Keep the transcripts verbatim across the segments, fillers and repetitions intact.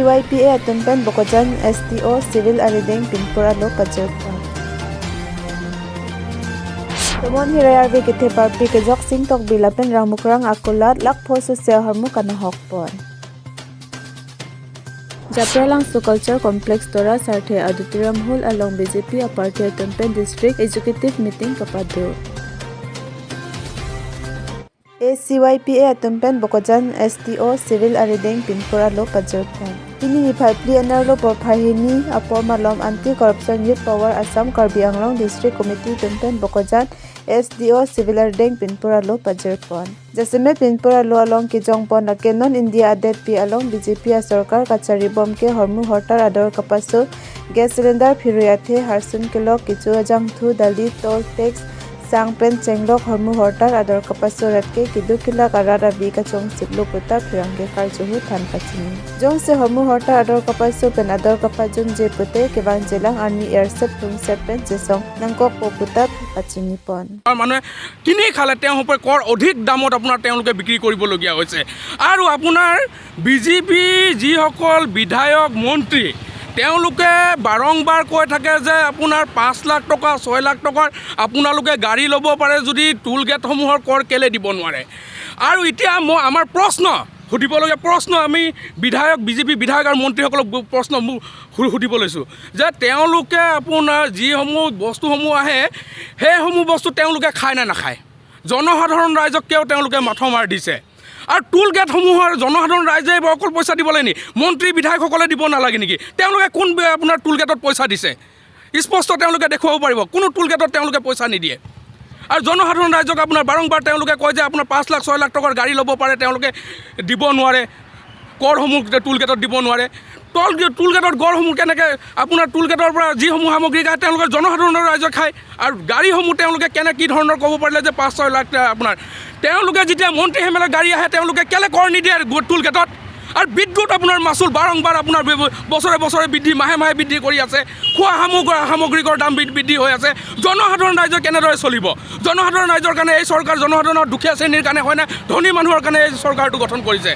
C Y P A atum pen Bokajan S D O Civil arideng pinpur alo pajirpon. Tomon Hirai arve kethe parpik Ajok Sing Tokbi lapen Rangmukrang akulat lakh pho sose ahormu kanahokpon. Japralangso Culture Complex Tora Sarthe Auditorium Hall along B J P aparty atum pen District Executive Meeting kapado. A C Y P A atum pen Bokajan S D O Civil arideng pinpur alo pajirpon. Pini niphai phli anerlo porphai hini apor malom Anti Corruption Youth Power Assam Karbi Anglong District Committee atum pen Bokajan S D O Civil arideng pinpur alo pajirpon. Jasemet pinpur alo along kejongpon lake non India adetpi along B J P asorkar kacharibom ke hormu hortar ador kapaso, gas cylinder phirui athe, harsun kelok, kecho ajangthu, dali, toll tax, sang pen chenglok hormu hortar ador kapaso rat ke keduk kelak arat avi kachongsiklo puta pherangke karjuhu than pachini. Jongsi hormu hortar ador kapaso pen ador kapajunje pute kevangjilang arni ersep thumsep pen chesong nangkokpo puta pachinipon. মানুহে কিনি খালে, তেওঁ সম্পৰ্কে কৰ অধিক দামত আপোনাৰ তেওঁলোকে বিক্ৰী কৰিবলগীয়া হৈছে। আৰু আপোনাৰ বি জে পি যিসকল বিধায়ক, মন্ত্ৰী, তেওঁলোকে বাৰংবাৰ কৈ থাকে যে আপোনাৰ পাঁচ লাখ টকা, ছয় লাখ টকাৰ আপোনালোকে গাড়ী ল'ব পাৰে, যদি টোল গেটসমূহৰ কৰ কেলে দিব নোৱাৰে? আৰু এতিয়া মই, আমাৰ প্ৰশ্ন, সুধিবলগীয়া প্ৰশ্ন, আমি বিধায়ক, বি জে পি বিধায়ক আৰু মন্ত্ৰীসকলক বু- প্ৰশ্ন মু- সু- সুধিব লৈছোঁ যে তেওঁলোকে আপোনাৰ যিসমূহ বস্তুসমূহ আহে, সেইসমূহ বস্তু তেওঁলোকে খায় নে নাখায়? জনসাধাৰণ ৰাইজক কিয় তেওঁলোকে মাথো মাৰ দিছে? আৰু টোল গেটসমূহৰ জনসাধাৰণ ৰাইজে অকল পইচা দিব লাগে নি? মন্ত্ৰী বিধায়কসকলে দিব নালাগে নেকি? তেওঁলোকে কোন বে- আপোনাৰ টোল গেটত পইচা দিছে? স্পষ্ট তেওঁলোকে দেখুৱাব পাৰিব, কোনো টোল গেটত তেওঁলোকে পইচা নিদিয়ে। আৰু জনসাধাৰণ ৰাইজক আপোনাৰ বাৰংবাৰ তেওঁলোকে কয় যে আপোনাৰ পাঁচ লাখ ছয় লাখ টকাৰ গাড়ী ল'ব পাৰে, তেওঁলোকে দিব নোৱাৰে, কৰসমূহ টোল গেটত দিব নোৱাৰে। টোল গে- টোল গেটত গড়সমূহ কেনেকৈ আপোনাৰ টোল গেটৰ পৰা যিসমূহ সামগ্ৰী খায়, তেওঁলোকে জনসাধাৰণৰ ৰাইজে খায়। আৰু গাড়ীসমূহ তেওঁলোকে কেনে কি ধৰণৰ ক'ব পাৰিলে যে পাঁচ ছয় লাখ টকা আপোনাৰ, তেওঁলোকে যেতিয়া মন্ত্ৰী এম এল এ গাড়ী আহে, তেওঁলোকে কেলে কৰ নিদিয়ে গো- টোল গেটত? আৰু বিদ্যুৎ আপোনাৰ মাচুল বাৰংবাৰ আপোনাৰ বে- বছৰে বছৰে বৃদ্ধি, মাহে মাহে বৃদ্ধি কৰি আছে। খোৱা সামগ্ৰ- সামগ্ৰিকৰ দাম বৃ- বৃদ্ধি হৈ আছে। জনসাধাৰণ ৰাইজে কেনেদৰে চলিব? জনসাধাৰণ ৰাইজৰ কাৰণে এই চৰকাৰ জনসাধাৰণৰ দুখীয়া শ্ৰেণীৰ কাৰণে হয় নে ধনী মানুহৰ কাৰণে এই চৰকাৰটো গঠন কৰিছে?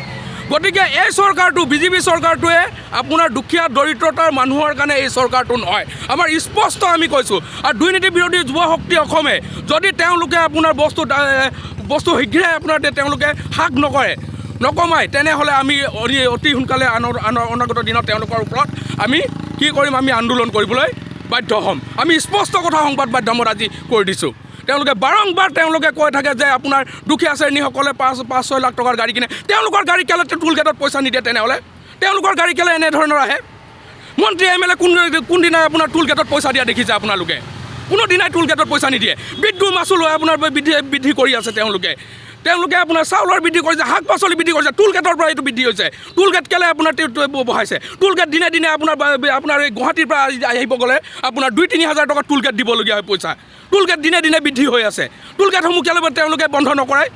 গতিকে এই চৰকাৰটো, বি জে পি চৰকাৰটোৱে আপোনাৰ দুখীয়া দৰিদ্ৰতাৰ মানুহৰ কাৰণে এই চৰকাৰটো নহয়। আমাৰ স্পষ্ট আমি কৈছোঁ। আৰু দুৰ্নীতি বিৰোধী যুৱ শক্তি অসমে যদি তেওঁলোকে আপোনাৰ বস্তু দা- বস্তু শীঘ্ৰে আপোনাৰ তে- তেওঁলোকে হ্ৰাস নকৰে, নকমায়, তেনেহ'লে আমি অতি অতি সোনকালে আনৰ আনৰ অনাগত দিনত তেওঁলোকৰ ওপৰত আমি কি কৰিম? আমি আন্দোলন কৰিবলৈ বাধ্য হ'ম। আমি স্পষ্ট কথা সংবাদ মাধ্যমত আজি কৈ দিছোঁ। তেওঁলোকে বাৰংবাৰ তেওঁলোকে কৈ থাকে যে আপোনাৰ দুখীয়া শ্ৰেণীসকলে পাঁচ পাঁচ ছয় লাখ টকাৰ গাড়ী কিনে, তেওঁলোকৰ গাড়ী কেলে টোল গেটত পইচা নিদিয়ে? তেনেহ'লে তেওঁলোকৰ গাড়ী কেলে এনেধৰণৰ আহে? মন্ত্ৰী এম এল এ কোন কোনদিনা আপোনাৰ টোল গেটত পইচা দিয়া দেখিছে আপোনালোকে? কোনো দিনাই টোল গেটত পইচা নিদিয়ে। বিদ্যুৎ মাচুল হয় আপোনাৰ বৃদ্ধি বৃদ্ধি কৰি আছে তেওঁলোকে। তেওঁলোকে আপোনাৰ চাউলৰ বৃদ্ধি কৰিছে, শাক পাচলি বৃদ্ধি কৰিছে, টোল গেটৰ পৰা এইটো বৃদ্ধি হৈছে। টোল গেট কেলে আপোনাৰ তে- তে- ব- বঢ়াইছে? টোল গেট দিনে দিনে আপোনাৰ বা- বা- আপোনাৰ এই গুৱাহাটীৰ পৰা আহি- আহিব গ'লে আপোনাৰ দুই তিনি হাজাৰ টকা টোল গেট দিবলগীয়া হয় পইচা। টোল গেট দিনে দিনে বৃদ্ধি হৈ আছে। টোল গেটসমূহ কেলে বা তেওঁলোকে বন্ধ নকৰায়?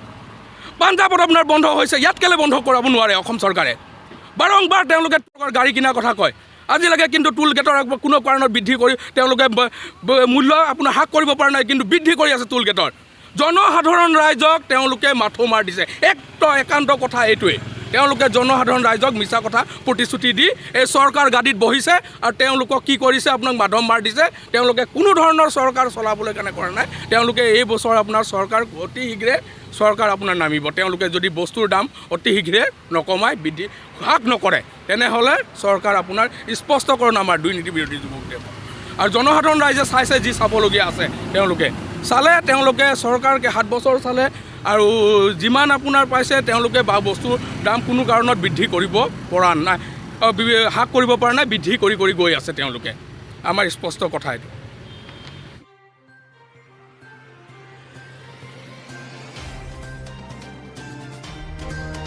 পাঞ্জাৱত আপোনাৰ বন্ধ হৈছে, ইয়াত কেলে বন্ধ কৰাব নোৱাৰে অসম চৰকাৰে? বাৰংবাৰ তেওঁলোকে তেওঁলোকৰ গাড়ী কিনাৰ কথা কয়, আজিলৈকে কিন্তু টোল গেটৰ একো- কোনো কাৰণত বৃদ্ধি কৰি তেওঁলোকে ব- ব- মূল্য আপোনাৰ হ্ৰাস কৰিব পৰা নাই, কিন্তু বৃদ্ধি কৰি আছে টোল গেটৰ। জনসাধাৰণ ৰাইজক তেওঁলোকে মাথো মাৰ দিছে। এক একান্ত কথা এইটোৱেই, তেওঁলোকে জনসাধাৰণ ৰাইজক মিছা কথা প্ৰতিশ্ৰুতি দি এই চৰকাৰ গাদীত বহিছে আৰু তেওঁলোকক কি কৰিছে, আপোনাক মাধম মাৰ দিছে। তেওঁলোকে কোনো ধৰণৰ চৰকাৰ চলাবলৈ কাৰণে কৰা নাই। তেওঁলোকে এই বছৰ আপোনাৰ চৰকাৰ অতি শীঘ্ৰে চৰকাৰ আপোনাৰ নামিব। তেওঁলোকে যদি বস্তুৰ দাম অতি শীঘ্ৰে নকমায়, বৃদ্ধি হ্ৰাস নকৰে, তেনেহ'লে চৰকাৰ আপোনাৰ স্পষ্টকৰণ আমাৰ দুৰ্নীতি বিৰোধী যুৱ শক্তিয়ে। আৰু জনসাধাৰণ ৰাইজে চাইছে, যি চাবলগীয়া আছে তেওঁলোকে চালে, তেওঁলোকে চৰকাৰকে সাত বছৰ চালে আৰু যিমান আপোনাৰ পাইছে তেওঁলোকে বা বস্তুৰ দাম কোনো কাৰণত বৃদ্ধি কৰিব পৰা নাই, অ, বি- হ্ৰাস কৰিব পৰা নাই, বৃদ্ধি কৰি কৰি গৈ আছে তেওঁলোকে। আমাৰ স্পষ্ট কথা এইটো।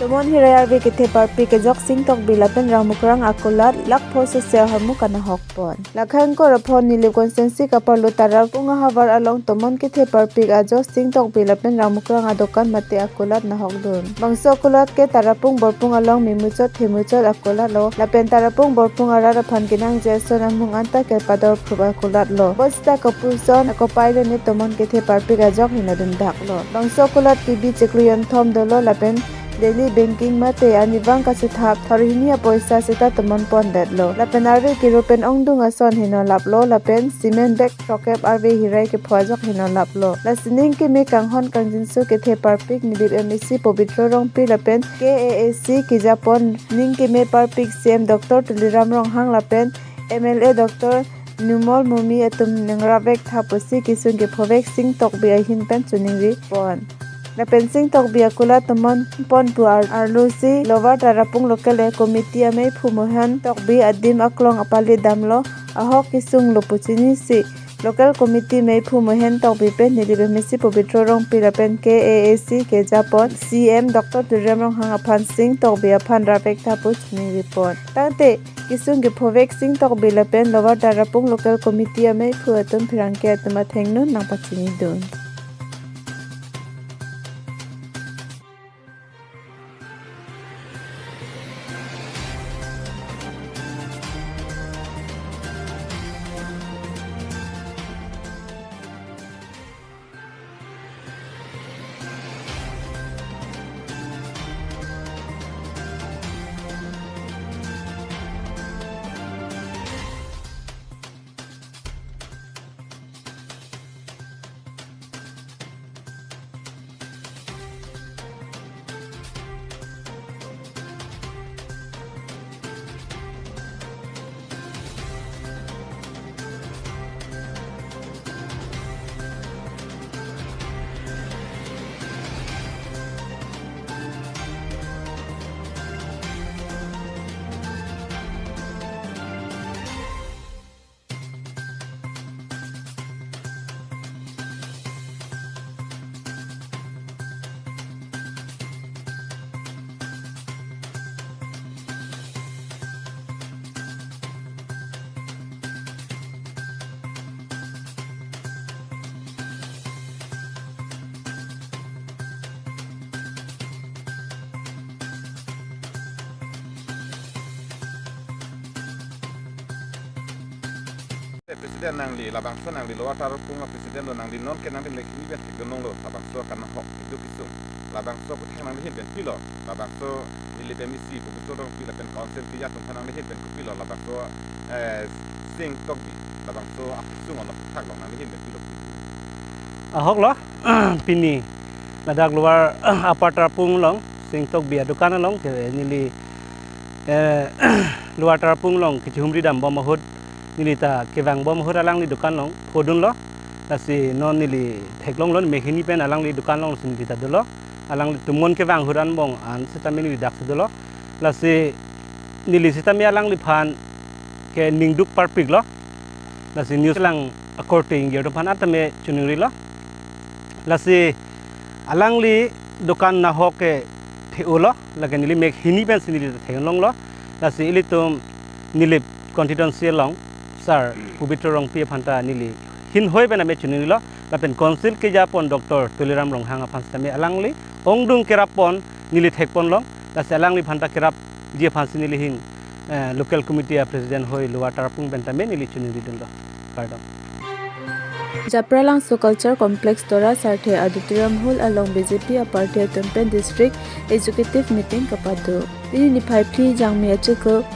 Tomon Hirai arve kethe parpik Ajok Sing Tokbi lapen Rangmukrang akulat lakh pho sose ahormu kanahokpon. Lakhang Korapho Nilip constituency kaparlo Tarapung ahavar along tomon kethe parpik Ajok Sing Tokbi lapen Rangmukrang adokan mate akulat nahokdun. Bangso akulat ke Tarapung Borpung along memuchot themuchot akulat lo lapen Tarapung Borpung arat aphan kenangji ason amung anta kepador phrup akulat lo. Bosita kapuson akopai lone tomon kethe parpik ajok hina dundak lo. Bangso akulat T V chiklo jonthom dolo lapen daily banking mate arnivang kasethap throhini apoisa seta tomon pondetlo. Lapen arve kiro pen ongdung ason heno laplo lapen cement bag throkep arve hirai kepho ajok heno laplo. Lasi ning keme kanghon kangjinso kethe parpik Nilip M A C Pobitro Rongpi lapen K A A C kejapon ning keme parpik C M Doctor Tuliram Ronghang lapen M L A Doctor Numal Momin atum nang rapvek tha pusi kesung kephovek Sing Tokbi ahin pen choningri pon. Lapen Sing Tokbi akulat tomon pon pu ar-, arlo si Lower Tarapung Local Committee amei phu Mohen Tokbi adim aklong apali damlo, ahok kesung lo pu chinisi Local Committee mei phu Mohen Tokbi pen Nilip M A C Pobitro Rongpi lapen K A A C kejapon C M Doctor Tuliram Ronghang aphan Sing Tokbi aphan rapvek tha pu choningri pon. Tangte kesung kephovek Sing Tokbi lapen Lower Tarapung Local Committee amei phu atum pherangke atum athengno nangpachinidun. President nangli, labangso nangli Lower Tarapung a-President lo nangli, non ke nangli mekni pen thekdunlonglo, labangso akan ahok kedo kesung. Labangso aphuthak nangli ahin pen kopilo, labangso Nilip M A C Pobitro Rongpi lapen Council keja atum aphan nangli ahin pen kopilo, labangso, eh, Sing Tokbi, labangso akesung along aphuthak along nangli ahin pen kopilo. Ahok lo, pini ladak Lower Upper Tarapung along, Sing Tokbi adukan along, ke neli, eh, Lower Tarapung along kechihumri dambom ahut, neli ta kevangbom ahut alangli dukan along phodunlo. Lasi non neli theklonglo, mek hini pen alangli dukan along si neli ta dolo. Alangli tomon kevang ahut angbong an sitame neli dak si dolo. Lasi neli sitame alangliphan ke ningduk parpiklo. Lasi news lang akorte ingjir atum aphan an tame choningrilo. Lasi alangli dukan nahok ke the-olo, lake neli mek hini pen si neli theklonglo. Lasi ilitum Nilip constituency along sir Pobitro Rongpi aphan ta neli hinhoi pen ame choningrilo, lapen Council kejapon Doctor Tuliram Ronghang aphan sitame alangli ongdung kerappon neli thekponlong, lasi alangliphan ta kerapji aphan si neli ahin, eh, Local Committee a-President hoi Lower Tarapung pen tame neli choningridunlo. Kardom. Japralangso Culture Complex Dora Sarthe Auditorium Hall along B J P a-party atum pen District Executive Meeting kapado. Pini niphai phli Jangmi achiklo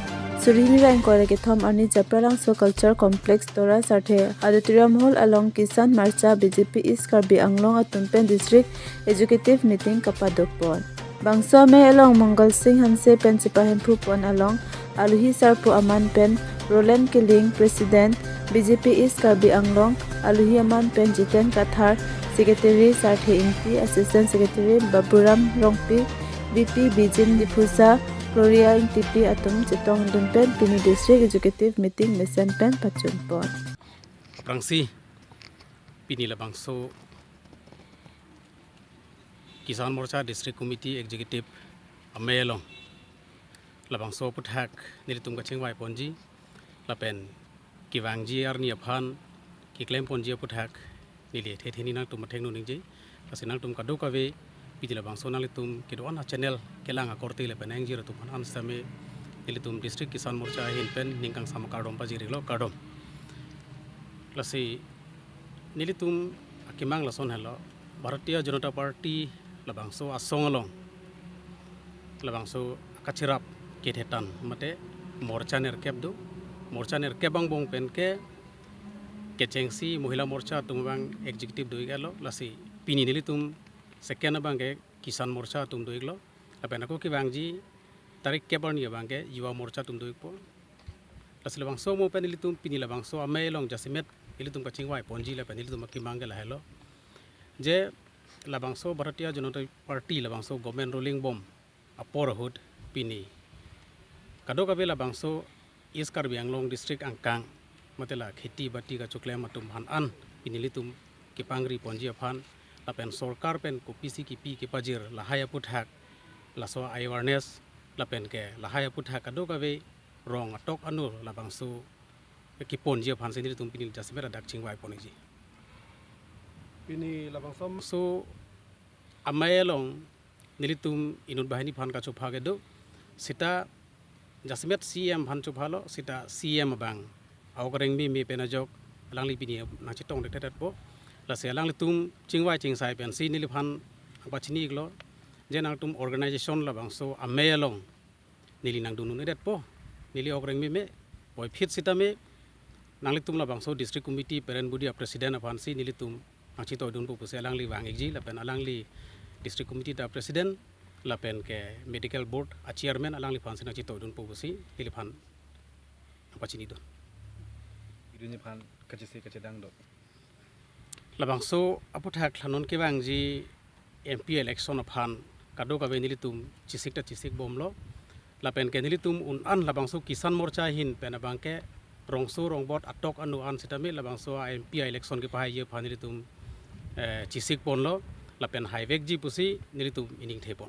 suri hini ra ingkoi ra kethom arni Japralangso Culture Complex Dora Sarthe Auditorium Hall along Kisan Morcha B J P East Karbi Anglong atum pen District Executive Meeting kapadopon. Bangso amei along Mangal Sing Hanse pen chepahemphu pon along aluhi sarpo aman pen Roland Killing, President, B J P East Karbi Anglong, aluhi aman pen Jiten Kathar, Secretary Sarthe Ingti, Assistant Secretary Baburam Rongpi, V P Bijin Diphusa, Gloria Ingtipi atum chetongdun pen pini District Executive Meeting mesen pen pachunpon. Aphrangsi pini labangso Kisan Morcha District Committee Executive amei along labangso aphuthak nelitum kachingvai ponji lapen kevangji arni aphan keklem ponji aphuthak neli the the hini nangtum athengno ningje. Lasi nangtum kadokave pini labangso nanglitum kedo-an a-channel kelang akorte lapen ingjir atum aphan an sitame nelitum District Kisan Morcha ahin pen ning kangsam akardom pajirilo, kardom. Lasi nelitum akemang lason helo, Bharatiya Janata Party labangso asong along Labangso kachirap kethetan mate morcha nerkep do. Morcha nerkep angbong pen ke kechengsi Mohila Morcha atum abang executive do-iklo, lasi pini nelitum second abang ke Kisan Morcha atum do-iklo. Lapen ako kevangji tarik kep arni abang ke Yuva Morcha atum do-ikpo. Lasi labangso mo pen nelitum pini labangso amei along jasemet nelitum kachingvai ponji lapen nelitum akemang ke lahelo. Je labangso Bharatiya Janata Party labangso government ruling bom apor ahut pini kadokave labangso East Karbi Anglong district angkang mate la kheti bati kachoklem atum aphan an pini nelitum kepangri ponji aphan lapen sorkar pen kopisi kipi kepajir lahai aphuthak laso awareness lapen ke lahai aphuthak kadokave rong atok anu labangso keponji aphansi nelitum pini jasemet adak chingvai pon-ikji. Pini labangso so amei along nelitum inut banghini aphan kachopha kedo, seta jasemet C M aphan chophalo, seta C M abang aok areng meme pen ajok alangli pini nangchetongdetpo. Lasi alanglitum chingvai chingsai pensi neliphan pachini-iklo, je nangtum organization labangso amei along neli nangdun un-edetpo, neli ok reng meme, puvoiphit sitame nanglitum labangso district committee parent body a president aphansi nelitum nangchetoidunpo pusi alangli vang-ikji lapen alangli district committee ta president lapen ke medical board a chairman alangliphansi nangchetoidunpo pusi neliphan nangpachinidun. Idun aphan kachisi kachedang do. Labangso aphuthak la non kevangji M P election aphan kadokave nelitum chisik ta chisik bomlo. Lapen ke nelitum un-an labangso Kisan Morcha ahin pen abang ke rongso rongbot atok anu an sitame labangso a M P election kepahaiji aphan nelitum, eh, chisik ponlo. Lapen haivekji pusi nelitum ining thepon.